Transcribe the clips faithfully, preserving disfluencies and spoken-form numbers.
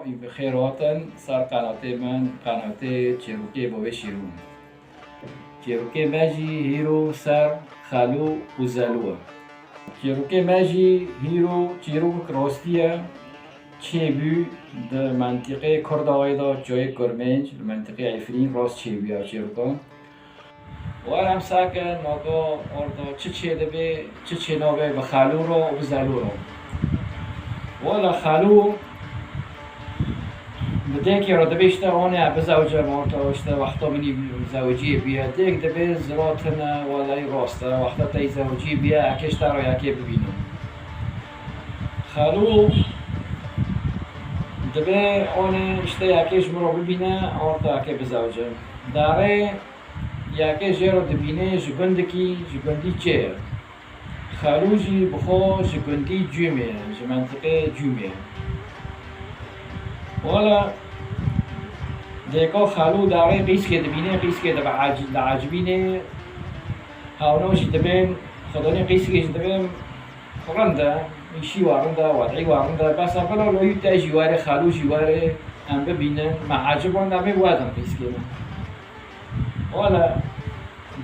Bi xêr hatin ser qenatê min, qenatê Çêrokê Bavê Şîrûn. Çêrokê me jî hîro ser Xelû û Zelû ye. Çêrokê me jî hîro çîrok rastî ye. Çêbû di mentiqê Kurda wê de, çayê Kurmênc, li mentiqê Efrîn rast çêbûye çêrokan. Were em sake naka orda çi çê dibe, çi çê nabe bi Xelû re û bi Zelû re. Wala Xelû bi dêkê re dibe işte, anê ez bizewicim, orta işte wexta min î zewiciyê bûye. Dêk dibe zira tune, wala î rast e. Wexta te î zewiciyê bûye, ekê ji te re yekê bibîne. Xelû dibe anê işte yekê ji min re bibîne, orta ekê bizewicim. Darê yekê jê re dibîne ji gundikî, ji gundî çê ye. Xelû jî bi xwe ji gundî Cûmê ye, ji mentiqê Cûmê ye. Wala dêka Xelû darê qîskê dibîne, qîskê dibe ec-, diecibîne. Hewno jî dibên, xwedanê qîskê jî dibên rind e, îşî wa rind e, wed'î wa rind e. Bes e, bila lo yû te jî were, Xelû jî were, em bibînin, me eciband, em ê wedin qîskê me. Wala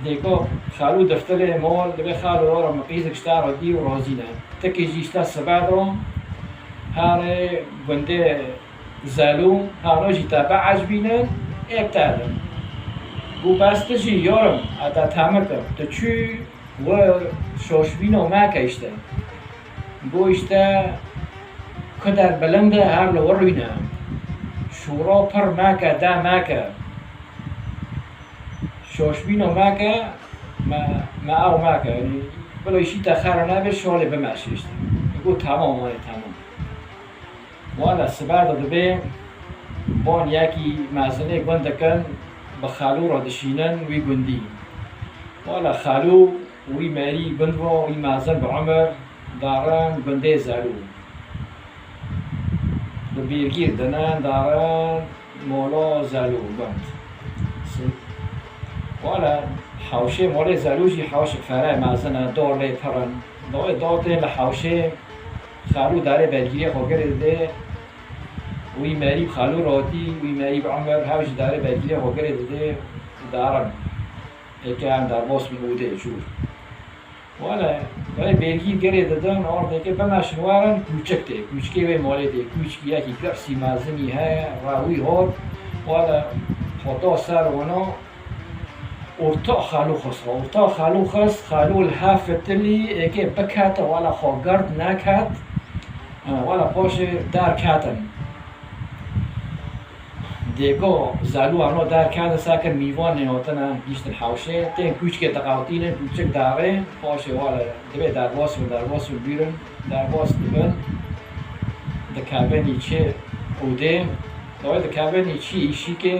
dêka Xelû diftilê mol, dibê Xelû were min qîzik ji te re dî û razî ne. Tikê jî işte sibe de, herê gundê Zelû, hano jî te biecibînin, ê te din. Got bes tu jî yarim, ez te temir kim. Tu çû wir şoşbîno meke işte. Got işte kuder bilind e, her li wir rûne. Şûro pir meke, de meke. Şoşbîno meke, me, me ew meke. Yanî, bila îşî te xera nebe, şalê bimeşe işte. Got tamam, were tamam. Wala sibe de dibê, ban yekî mezinê gund dikin, bi Xelû re dişînin wî gundî. Wala Xelû wî merî gund vo, wî mezin bi umir, darin gundê Zelû. Bi bêrgîr dinin, darin mola Zelû gund. Si-, wala hewşê molê Zelû jî hewşek fere mezin e, dor lê pir in. Dawê dawtê li hewşê Xelû darê bergîrê xwe girê didê, wî merî bi Xelû rotî, wî merî bi Emer, hew jî darê bergîrê xwe girê didê, darin. Eke em derbas bin û dê jûr. Wele, wele bergîr girê didin, ardeke bimeşin werin, kûçik tê. Kûçikê wê malê tê. Kûçikî yekî pirsî mezinî heye, rewî hot. Wele, hota ser wana, Orta Xalo xist. Orta Xalo xist, Xalo li hev fitilî, êkê bikete, wala xwe gird neket. Wala paşê derketin. Dêko Zalû ano derketin, sekin mîvan nêhatine, gîştin hewşê. Tên kûçikê diqewtînin, kûçik daxê. Paşê wala divê derbas bin, derbas bin bîrin, derbas dibin. Dikevin îçê odê. Dawê dikevin îçî îşîkê.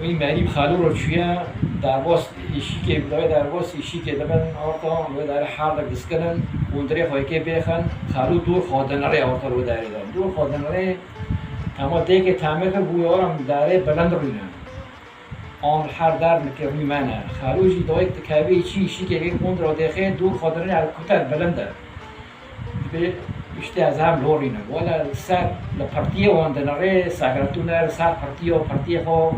Wî merî bi Xalû re çûye, derbas îşîkê, bi dawê derbas îşîkê dibin, arta wê derê herdek diskinin, hundirê xwe yekê bêxin, Xalû dûr xwe dinirê arta wê derê de. Dûr xwe dinirê, tema dêkê temê kir, bû yarim derê bilind rûne. An her der nikê rû me ne. Xalû jî dawêk dikevê çî îşîkê kê hundir û dêxê dûr xwe dinirê, her kuter bilind e. Dibê, işte ez hem lorînim. Wele li ser, li pirtiyê wan dinirê, segretû ne li ser pirtiyo, pirtiyê xwe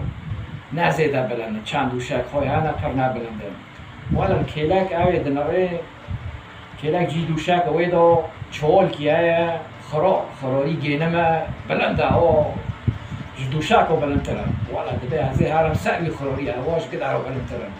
ne zêde bilind in. Çend dûşek xwe hene pir ne bilind in. Wele li kêlek ew ê dinirê, kêlek cî dûşek wê de çolkî heye, xiro, xirorî gênime, bilind e, o ji dûşeko bilindtir e. Wele dibê ez ê herim ser wî xirorî, ewa ji gidero bilindtir in.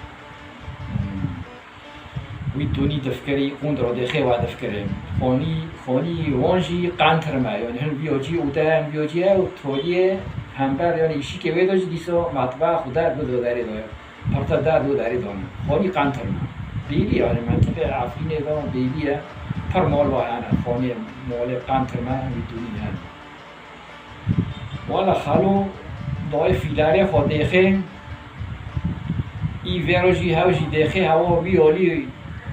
Wî tunî difkirî, qûnd rodêxê wa difkirê. Xonî, xonî wan jî qentir me. Yanî hin vîyo cî û de hin vîyo cî ew toliyê hember, yanî îşîkê wê de jî dîsa matbax û der bi do derê de. Pirte der do derê de ne. Xonî qentir me. Bêlî yanî mentiqê Efrînê de bêlî ye. Pir mal wa hene. Xonê molê qentir me, wî tunî hene. Wala Xalo dayê fîlerê xwe dêxê, î vêro jî hew jî dêxê hewa wî alî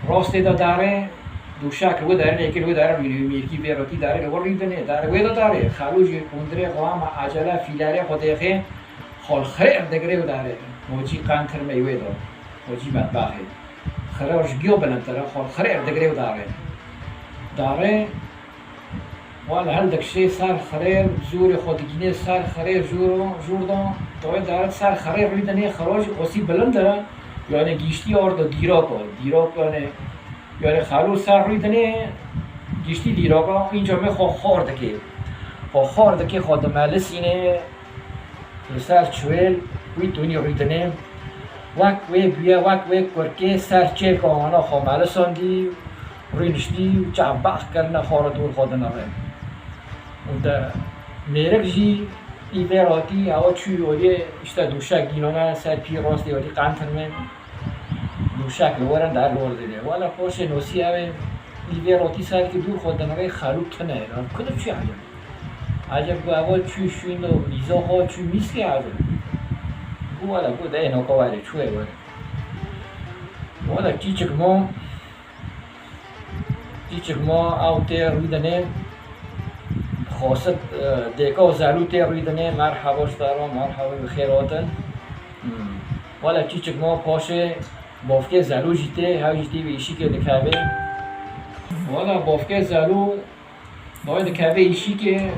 rastê de darê, dûşak li wê derê, êkê li wê derê rûnê, wî mêrkî vêro tî darê li wir rîdinê, darê wê de darê. Xalo jî qundirê xwe hema ecele fîlerê xwe dêxê, xwe li xirêr digirê û darê. Hocî qentir me wê de. Hocî metbaxê. Xirêr ji giyo bilindtir e, xwe li xirêr digirê û darê. Darê, Wala hildikşê ser xirêr, zorê xwe digînê ser xirêr jûr, jûr da. Dawê deret ser xirêr rûy dinê, xira jî qosî bilind e. Yani giştî arda dîraka, dîrak yani, yani xalû ser rûy dinê, giştî dîraka, înca me xwe xwar dikê. Xwe xwar dikê, xwe dimelisînê. Li ser çiwêl wî tunî rûdinê, wek wê bûye, wek wê kurkê ser çêlka wana xwe melisandî, rûniştî û çavbax kirine xwe re dûr xwe dinere. Û de mêrik jî î vê ratî ewa çû oriyê, işte dûşek dînane ser pî rastê orî qentirme. Dûşek li werin der lor dide. Wala poşê nosî ew ê, î vê ratî serkî dûr xwe dinere, xelû tune ye. Lan kudir çi eceb? Eceb ku ewa çû şûndo mîza xwe çû mîskê eceb. Ku wala ku de êno ko were çû ê were. Wala çîçik mo, çîçik mo ew tê rûdinê. Xasit, e, dêka zelû tê rûdinê. Merhaba ji te re, merhaba, bi xêr hatin. Hmm. Wala çîçik mo paşê bofkê zelû jî tê, hew jî tê vê îşîkê dikeve. Wala bofkê zelû Dawê dikeve îşîkê,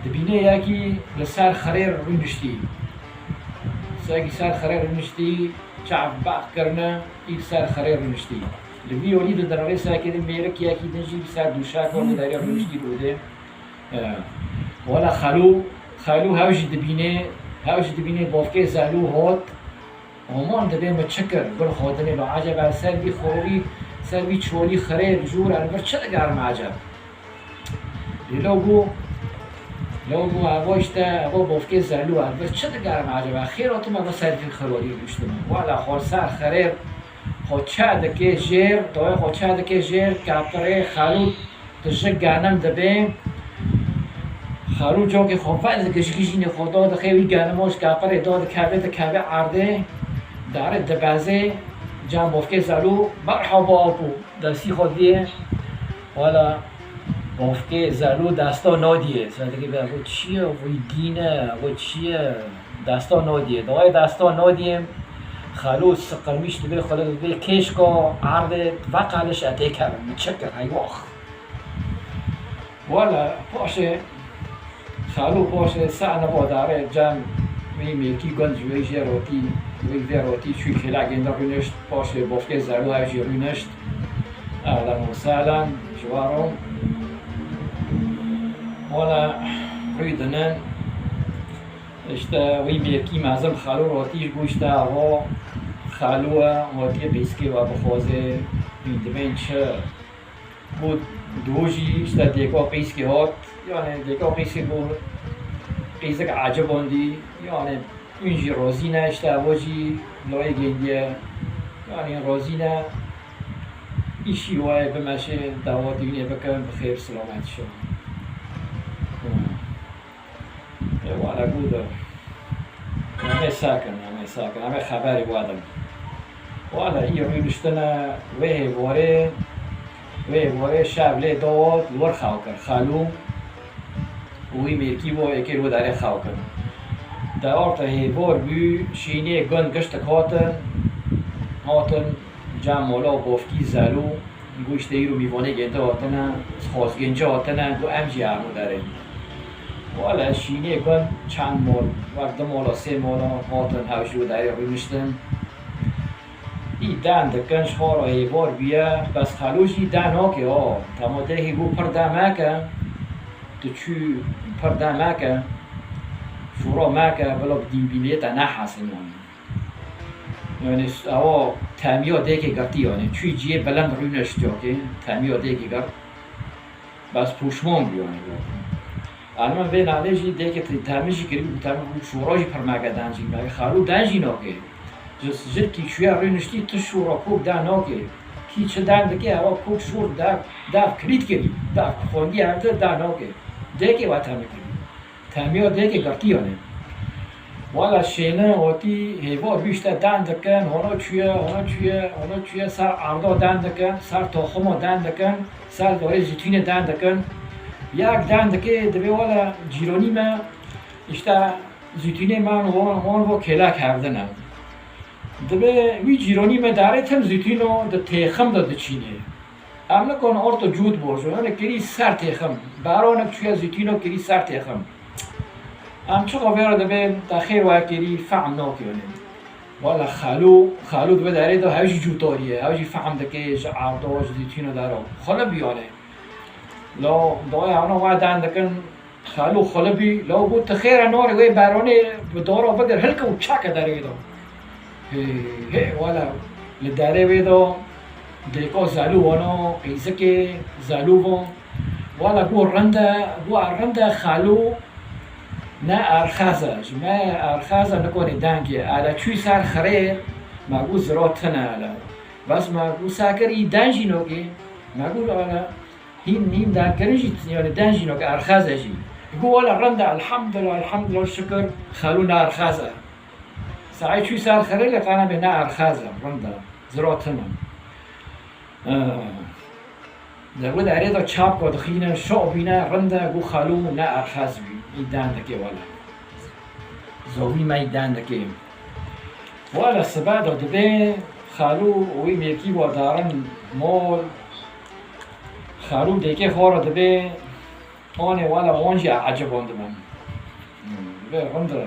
dibîne yekî li ser xirêr rûniştî. Sekî ser xirêr rûniştî, çav beq kirine, î li ser xirêr rûniştî. Li vî yolî de derê sekê de mêrik yekî din jî li ser dûşek û derê rûniştî rûdê. E, wala xelû, xelû hew jî dibîne, hew jî dibîne bofkê zelû hot. Oman dibê min çi kir, gul xwe dinê lo eceba ser vî xorî, ser vî çolî xirê jûr el vir çi digerim eceb? Lê lo bû, lo bû evo işte, evo bofkê zelû el vir çi digerim eceba? Xêr otim evo ser vî xirorî rûştime. Wala xwe ser xirê xwe çe dikê jêr, doyê xwe çe dikê jêr, kepirê xelû Tije genim dibê. Xalû cokê xwe vez gijgijînê xwe da dixê wî genimo ji kepirê da dikeve dikeve erdê. Darê dibezê. Can bofkê zelû merhaba apû. Destî xwe diyê. Wala bofkê zelû desta nadiyê. Sedikê be xwe çi ye? Xwe dîne, xwe çi ye? Desta nadiyê. Dayê desta nadiyê. Xalû siqilmîş dibê xwe dibê kêşka erdê veqeliş etê kevin. Min çi kir? Hey wax. Wala paşê xalû paşê sehne bo darê cem wî mêkî gund ji wê jê rotî, wî vê rotî çû kêlekên de rûnişt, paşê bofkê zelû ew jî rûnişt. Ehlen û sehlen ji we re. Wala rû dinin. İşte wî mêkî mezin xalû rotî ji bo işte ava xalû e, hatiye qîskê we bixwaze, dibên çi? Bû dû jî işte dêka qîskê hat, yani dêka qîskê bû qîzik ecibandî, yani ûn jî rozî ne, işte evo jî layê gêndiye, yani rozî ne, îşî wayê bimeşê, dawatî wînê bikin, bi xêr silamet şo. Ê wala gû de. Em ê sekin, em ê sekin, em ê xeberê we din. Wala î rûniştine wê hêvorê, wê hêvorê şev lê dawat li wir xew kir. Xelû û wî mêrkî bo êkê li wir derê xew kir. Dewar te hêvor bû, şînê gund giştik hatin, hatin, cem mola û bofkî zelû. Got, işte, îro mîvanê gênde hatine, xwazgênce hatine, got, em jî herin derê. Wele şînê gund çend mol, wek du mola, sê mola hatin, hew jî derê rûniştin. Î den dikin, ji xwe re hêvar bûye, bes xelû jî den nake, ha. Tema dêkê got, pir den meke, tu çû pir den meke, şûra meke, bila bi dînbîniyê te nehesin, yani. Yani, ewa temiya dêkê girtî, yani. Çûyî cihê bilind rûnişt cakê, temiya dêkê girt. Bes pûşman bû, yani. Ermen vê nalê jî dêkê te-, temî jî kirî, temî bû, şûra jî pir meke den jî, meke xalû den jî nake. Ji, ji kî çûye rûniştî tu şûra kok den nake. Kî çi den dike, ewa kok şûr dev, dev kilît kirî, dev xwendî evde den nake. Dêkê we temî kirî. Temiya dêkê girtî, yani. Wala şêne hatî hêvar bû, işte den dikin, hona çûye, hona çûye, hona çûye, ser erda den dikin, ser toxuma den dikin, ser dorê zîtûnê den dikin. Yek den dike, dibê wala cîranî me, işte zîtûnê me wan, wan bo kêlek hevdine. Dibê wî cîranî me darê tim zîtûno di têxim de diçînê. Em nikon orto cût bojin, yanî kirî ser têxim. Baronek çûye zîtîno kirî ser têxim. Em çiqo vê re dibên, te xêr we kirî fehm nokê yanî. Wala xalû, xalû di vê derê de hew jî cûtorî ye, hew jî fehm dike ji erdo, ji zîtîno daro. Xwe nebîyane. Lo, doya hana we dan dikin, Xalû xwe li bî, law got, "Tu xêr e, norê wê beronê bi dora bigir, hilke û çake derê wê de." Hê, hê, wala, li derê wê de dêko zelû wano, qîzikê zelû von. Wala, got, "Rind e, got, rind e, xalû ne erxez e, ji me erxez e, nikonê dengê, ele çûy ser xirêr, me got, zira tune ele. Bes me got, sekir î den jî nokê, me got, ele." Hîn, hîn dankirin jî, yanî den jî noke erxez e jî. Got, "Wala rind e, elhamdulillah, elhamdulillah, şikir, xalû ne erxez e." Saê çû ser xirê lê qana bê ne erxez e, rind e, zira tune. Eh, de wê derê de çapko dixîne, şo bîne, rind e, got, "Xalû ne erxez bî, î dan dike wala." Zovî me î dan dike. Wala sibe de dibê xalû û wî mêrkî wa darin mol. Xalû dêkê xwe re dibê, anê wala wan jî ecebon dibin. Dibê rind e.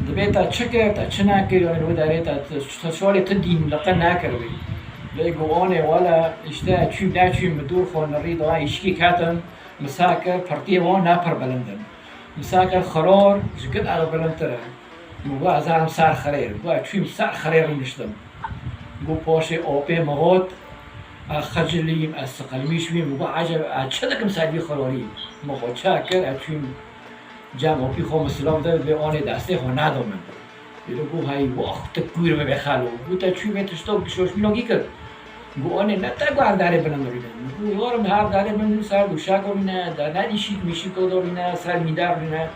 Dibê te çi kir, te çi nekir, yanî li wê derê te, te, te şalê tu dîn li qe nekir wî. Lê got anê wala, îşte çûm neçûm bi dûr xwe nirî da îşkî ketin, misa kir, pirtiyê wan ne pir bilind in. Misa kir xiror ji gil ero bilindtir e. Min got, "Ez herim ser xirêr." Got, "Ez çûyim ser xirêr rûniştim." Got, "Paşê opê min got, ez xicilîm, ez siqilmîş bîm." Min got, "Eceb, ez çi dikim ser vî xirorî?" Min xwe çek kir, ez çûyim cem opî xwe min silav da, vê anê destê xwe neda min. Îro got, "Hey, wax, tu kûr bibe xalo." Got, "Te çû vê tişto şoşbînokî kir?" Got, "Anê ne te got her darê bilind rûne." Got, "Yarim, her darê bilind rûne, ser dûşak rûne, de ne dîşîk mîşîk o rûne, ser mîdar rûne,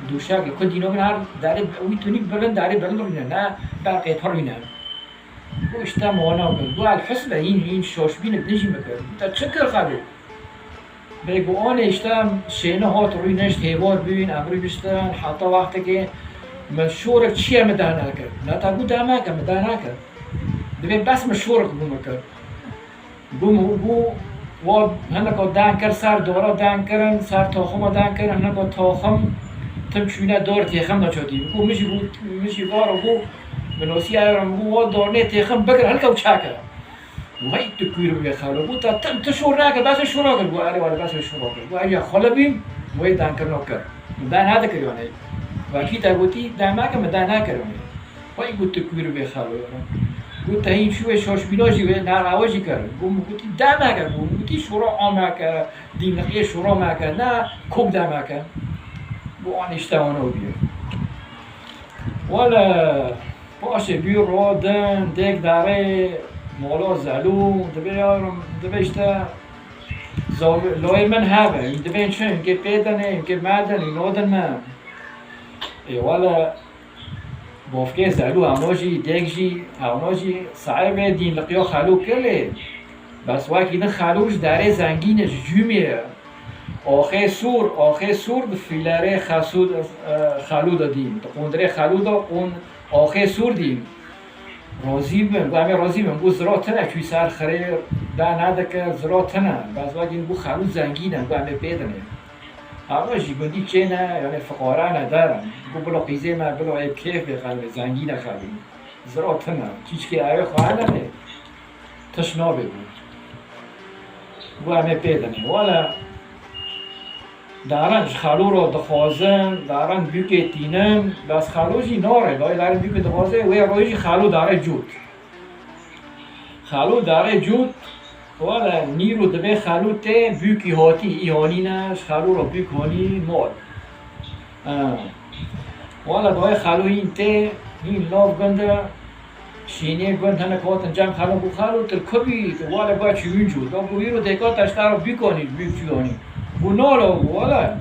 dûşak li ku dîno bin her darê wî tunî bilind, darê bilind rûne, ne berqê pir rûne." Got, "Îşte mona kir." Got, "El husbe, hîn, hîn şoşbînik din jî min kir." Got, "Te çi kir xalo?" Bê got, "Anê îşte şêne hat rûnişt, hêvar bûn, em rûniştin, heta wextekê min şorik çiye min de nekir. Ne te got de meke, min de nekir. Dibê bes min şorik bû min kir." Got, min got, wa hineka dan kir, ser dora dan kirin, ser toxima dan kirin, hineka toxim tim çûne dor têxim de çotî. Got, min jî got, min jî varo got, min nosiya ero min got, "Wa dornê têxim bigir, hilke û çake." Wey tu kûr bibê xalo. Got, "Te tim tu şor nake, bes şor kir." Got, "Erê wale bes şor kir." Got, "Ev ya xwe li bîm, wê dankirino kir. Min da nedikir yanê. Wekî te gotî, da nake, min da nekir yanê." Wey got tu kûr bibê xalo. Got, "Te hîn çû wê şoşbîno jî wê, narawe jî kir." Got, "Min gotî da nake." Got, "Min gotî şora ameke, dînliqiyê şora meke, ne kok da meke." Got, "An îşte wana bîye." Wele paşê bî ro din, dêk darê molo zelû, dibê yarim, dibê işte zor-, loyê min hebe, dibên çi, hinkê pê dinê, hinkê me din, nodin me. Ê wele bofkê zelû hewno jî, dêk jî, hewno jî saê vê dînliqiyo xelû kir lê. Bes wekî din xelû ji darê zengîn e, ji cûmê ye. Axê sûr, axê sûr di fîlerê xesûd, e, xelû de dîn. Di qundirê xelû de qun-, axê sûr dîn. Rozî bin, got, "Em ê rozî bin." Got, "Zira tune, çûy ser xirê da nedike, zira tune." Bes wekî got, "Xelû zengîn e." Got, "Em ê pê dinê." Hava jî gundî çê ne, yani fiqara ne der in. Got, "Bilo qîzê me, bilo ê kêf bê xelê, zengîn e xelê." Zira tune, çîçkê ewê xwe hene lê tiş nabê bû. Got, "Em ê pê dinê." Wele daran ji xalû re dixwazin, daran bûkê tînin, bes xalû jî nare, dayê daran bûkê dixwaze, wê royê jî xalû dare cût. Xalû dare cût, wele nîro dibê xalû tê bûkî hatî, î hanî ne, ji xalû re bûk hanî, mal. Ha. Wala dayê xalo hîn tê, hîn lav gund e, şînê gund hinek hatin cem xalo, got, "Xalo, tu li ku bî?" Wala got, "Çûyîm cû." Got, "Îro dêka te ji te re bîk anî, bîk çû anî." Got, "Nala." Got, "Wala."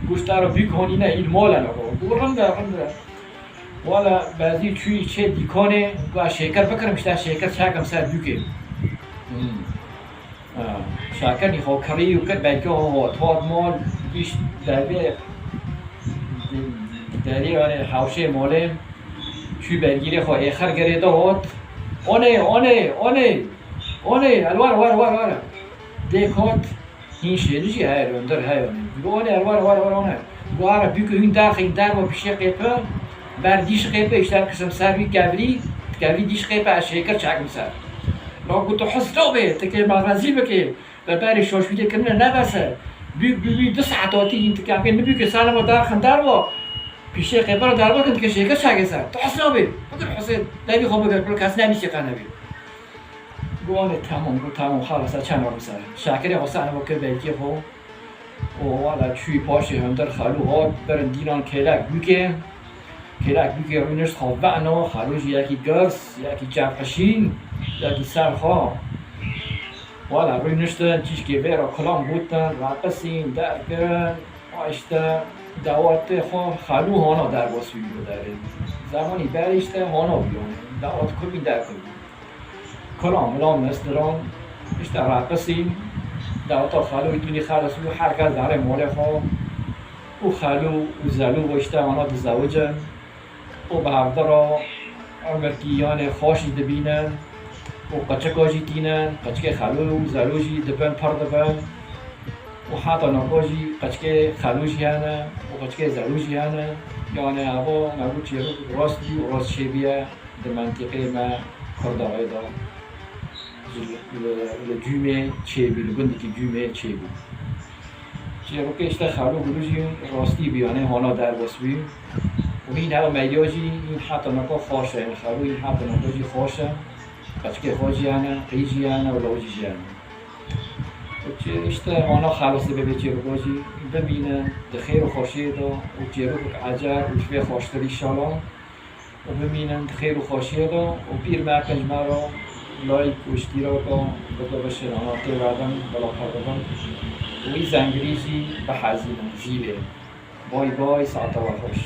Got, "Ji te re bîk anî ne, hîn mal e." Got, "Rind e, rind e." Wala bezî çûyî çê dîkanê, got, "Şêker bikirim, ji te şêker çakim ser bûkê." Hmm. Şakir jî xwe kirî û kir, belkî hot, hot mal, gihîşt dervê, derî, yani hewşê malê, çû bergîrê xwe êxir girê de hot. Onê, onê, onê! Olê, elwar, war, war, war. Dê kot, hîn şênî jî heye, li hundir heye, olê. Gu olê, elwar, war, war, olê. Gu ara bîku hîn derxîn derbo pişê qêpe, ber dîş qêpe, îşte kisim ser wî kevrî, kevrî dîş qêpe, ez şêkir çekim ser. La gu tu his nabê, tu kê me rezîl bikê, berberê şoşvîdê kirine nebese. Bîk, bî, bî, du saet hatî hîn tu kemkê, nibîku sanema derxin derbo, pişê qêpe re derbo kin, tu kê şêkir çekê ser. Tu his nabê, tu kê his nabê, devî xwe bigir, pir kes nebîsî qe nebî. Gu olê, tamam, gu tamam, xalas, ez çend rojim ser. Şakirê xwe sehne bo kir belkê xwe. Û wala çûyî paşê hundir xalû hat, berin dînan kêlek bûkê. Kêlek bûkê rûnişt xwe veno, xalû jî yekî girs, yekî çavqişîn, yekî ser xwe. Wala rûniştin, çîşkê vê re kilam gotin, reqisîn, derkirin. Û îşte dawetê xwe xalû hana derbas bî li derê. Zemanî berî îşte hana bû, yanî dawet kurdî derkirî. Kilam milam nestiran, îşte reqisîn, daweta xalû îtûnî xeles bû, her kes derê malê xwe û xalû û zelû ve îşte hana dizewicin û bi hevdi re umirkî yanê xweş jî dibînin û qeçika jî tînin, qeçikê xalû û zelû jî dibin, pir dibin û heta naka jî qeçikê xalû jî hene û qeçikê zelû jî hene. Yanê eva me got çîrok rast bî û rast çêbûye. Di mentîqeyê me Kurda wê de ji li, li, li Cûmê çêbû, li gundekî Cûmê çêbû. Çîrokê îşte xalo gulu jî rastî bû, yanê hona derbas bû. Û hîn ew medya jî hîn heta naka xweş e, yanê xalo hîn heta naka jî xweş e. Qeçikê xwe jî hene, qî jî hene û lawicî jî hene. Û çi îşte hona xelas dibe vê çîroka jî bimîne di xêr û xweşiyê de û çîrokek ecêb û ji vê xweştir înşallah. Û bimînin di xêr û xweşiyê de û pîr me qenc me re like û îştîraka bike, bişêne, ana tê vedin, bila xwe bibin û wî zengirî jî bihezînin, zîlê. Bay bay, saeta we xweş.